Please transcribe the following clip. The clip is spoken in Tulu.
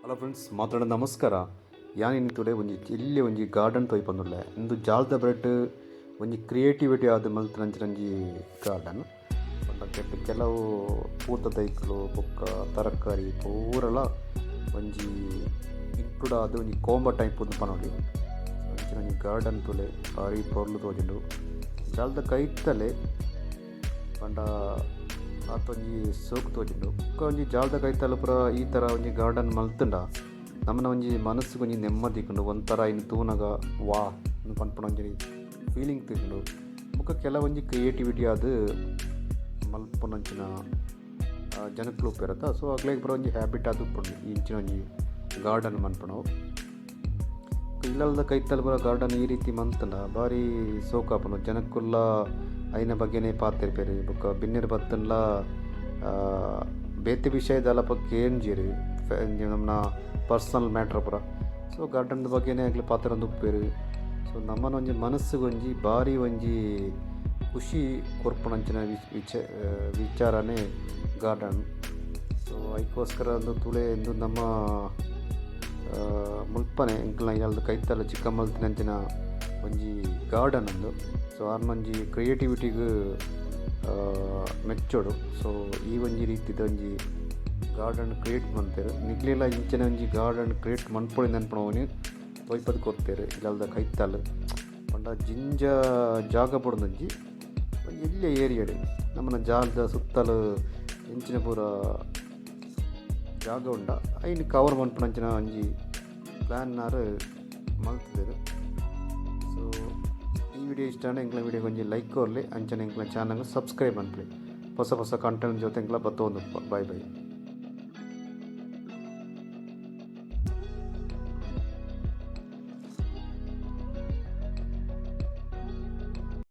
ಹಲೋ ಫ್ರೆಂಡ್ಸ್, ಮಾತಾಡ ನಮಸ್ಕಾರ. ಯಾನ್ ಇನಿ ತೂಲೆ ಒಂಜಿ ಎಲ್ಯ ಒಂಜಿ ಗಾರ್ಡನ್ ತೋಯಿಪೊಂದುಲ್ಲೆ. ಉಂದು ಜಾಲ್ದ ಬ್ರೆಡ್ ಒಂಜಿ ಕ್ರಿಯೇಟಿವಿಟಿ ಆದ್ ಮಲ್ತಿನಂಚಿನ ಒಂಜಿ ಗಾರ್ಡನ್. ಪಂಡ ನೆಟ್ಟ್ ಕೆಲವು ಪೂತ ದೈಕುಲು ಬೊಕ್ಕ ತರಕಾರಿ ಪೂರಲ ಒಂಜಿ ಇನ್ಕ್ಲೂಡ್ ಆದ್ ಒಂಜಿ ಕೋಂಬೊ ಟೈಪ್ ಇಂದ್ ಪನೊಲಿ. ಅಂಚಿನ ಒಂಜಿ ಗಾರ್ಡನ್ ತೂಲೆ, ಬಾರಿ ಪೊರ್ಲು ತೋಜುಂಡು. ಜಾಲ್ದ ಕೈತಲೆ ಪಂಡ ಆತೊಂಜಿ ಸೋಕು ತೋಜುಂಡು. ಬೊಕ್ಕ ಒಂಜಿ ಜಾಲ್ದ ಕೈತಲ್ ಪೂರ ಈ ತರ ಒಂಜಿ ಗಾರ್ಡನ್ ಮಲ್ತುಂಡ ನಮನ ಒಂಜಿ ಮನಸ್ಗ್ ಒಂಜಿ ನೆಮ್ಮದಿ ತಿಕ್ಕುಂಡು. ಒಂತರ ಐನ್ ತೂನಗ ವಾ ಇಂದ್ ಪನ್ಪುನ ಒಂಜಿ ಫೀಲಿಂಗ್ ತಿಕ್ಕುಂಡು. ಬೊಕ್ಕ ಕೆಲವೊಂಜಿ ಕ್ರಿಯೇಟಿವಿಟಿ ಆದ್ ಮಲ್ಪುನಂಚಿನ ಜನಕ್ಲು ಉಪ್ಪೆರತ. ಸೊ ಅಕ್ಲೆಗ್ ಪೂರ ಒಂಜಿ ಹ್ಯಾಬಿಟ್ ಆದ್ ಉಪ್ಪುಂಡು ಇಂಚಿನ ಒಂಜಿ ಗಾರ್ಡನ್ ಮನ್ಪುನವು. ಇಲ್ಲಲ್ದ ಕೈತಲ್ ಪೂರ ಗಾರ್ಡನ್ ಈ ರೀತಿ ಮಂತುಂಡ ಬಾರಿ ಸೋಕು ಆಪುಂಡು. ಜನಕ್ಕುಲ್ಲ ಐನ ಬಗ್ಗೆನೆ ಪಾತೆರ್ಪೆರ್. ಬೊಕ್ಕ ಬಿನ್ನೆರ್ ಬತ್ತುಂಡಲ ಬೇತೆ ವಿಷಯ ದಾಲಪ ಕೇಂಜೆರ್ ನಮನ ಪರ್ಸನಲ್ ಮ್ಯಾಟ್ರ್ ಪೂರ. ಸೊ ಗಾರ್ಡನ್ ದ ಬಗ್ಗೆನೆ ಅಕ್ಲ್ ಪಾತೆರೊಂದು ಉಪ್ಪುವೆರ್. ಸೊ ನಮನ ಒಂಜಿ ಮನಸ್ಗ್ ಒಂಜಿ ಬಾರಿ ಒಂಜಿ ಖುಷಿ ಕೊರ್ಪುನಂಚಿನ ವಿಚಾರನೆ ಗಾರ್ಡನ್. ಸೊ ಐಕೋಸ್ಕರ ಉಂದು ತೂಲೆ, ಉಂದು ನಮ್ಮ ಮುಲ್ಪನೆ ಎಂಕಲ್ನ ಇಲ್ಲದ ಕೈತಲ್ ಚಿಕ್ಕ ಮಲ್ತಿನಂಚಿನ ಒಂಜಿ ಗಾರ್ಡನ್ ಉಂದು. ಸೊ ಆರ್ನ ಒಂಜಿ ಕ್ರಿಯೇಟಿವಿಟಿಗ್ ಮೆಚ್ಚೊಡು. ಸೊ ಈ ಒಂಜಿ ರೀತಿದ ಒಂಜಿ ಗಾರ್ಡನ್ ಕ್ರಿಯೇಟ್ ಮಂತೆರ್. ನಿಕ್ಲೆಲ ಇಂಚನೆ ಒಂಜಿ ಗಾರ್ಡನ್ ಕ್ರಿಯೇಟ್ ಮನ್ಪೊಡು ಪನ್ಪುನವುನು ತೋಯ್ಪದ್ ಕೊರ್ತೆರ್. ಇಲ್ಲಲ್ದ ಕೈತಲ್ ಪಂಡ ಜಿಂಜ ಜಾಗ ಬೋಡೊಂದುಜ್ಜಿ, ಒಂಜಿ ಎಲ್ಯ ಏರಿಯಾಡ್ ನಮನ ಜಾಲ್ದ ಸುತ್ತಲ್ ಎಂಚಿನ ಪೂರ ಜಾಗ ಉಂಡ ಐನ್ ಕವರ್ ಮನ್ಪುನಂಚಿನ ಒಂಜಿ ಪ್ಲಾನ್ ನಾರ್ ಮಲ್ತುದೆರ್. ಸೊ ಈ ವಿಡಿಯೋ ಇಷ್ಟ ಆಂಡ ಎಂಕ್ಲೆ ವಿಡಿಯೋ ಒಂಜಿ ಲೈಕ್ ಕೊರ್ಲೆ. ಅಂಚನೆ ಎಂಕ್ಲೆ ಚಾನಲ್ ಸಬ್ಸ್ಕ್ರೈಬ್ ಮನ್ಪುಲೆ. ಹೊಸ ಹೊಸ ಕಂಟೆಂಟ್ ಜೊತೆ ಎಂಕ್ಲ ಬತ್ತೊಂದುಪ್ಪ. Boy boy.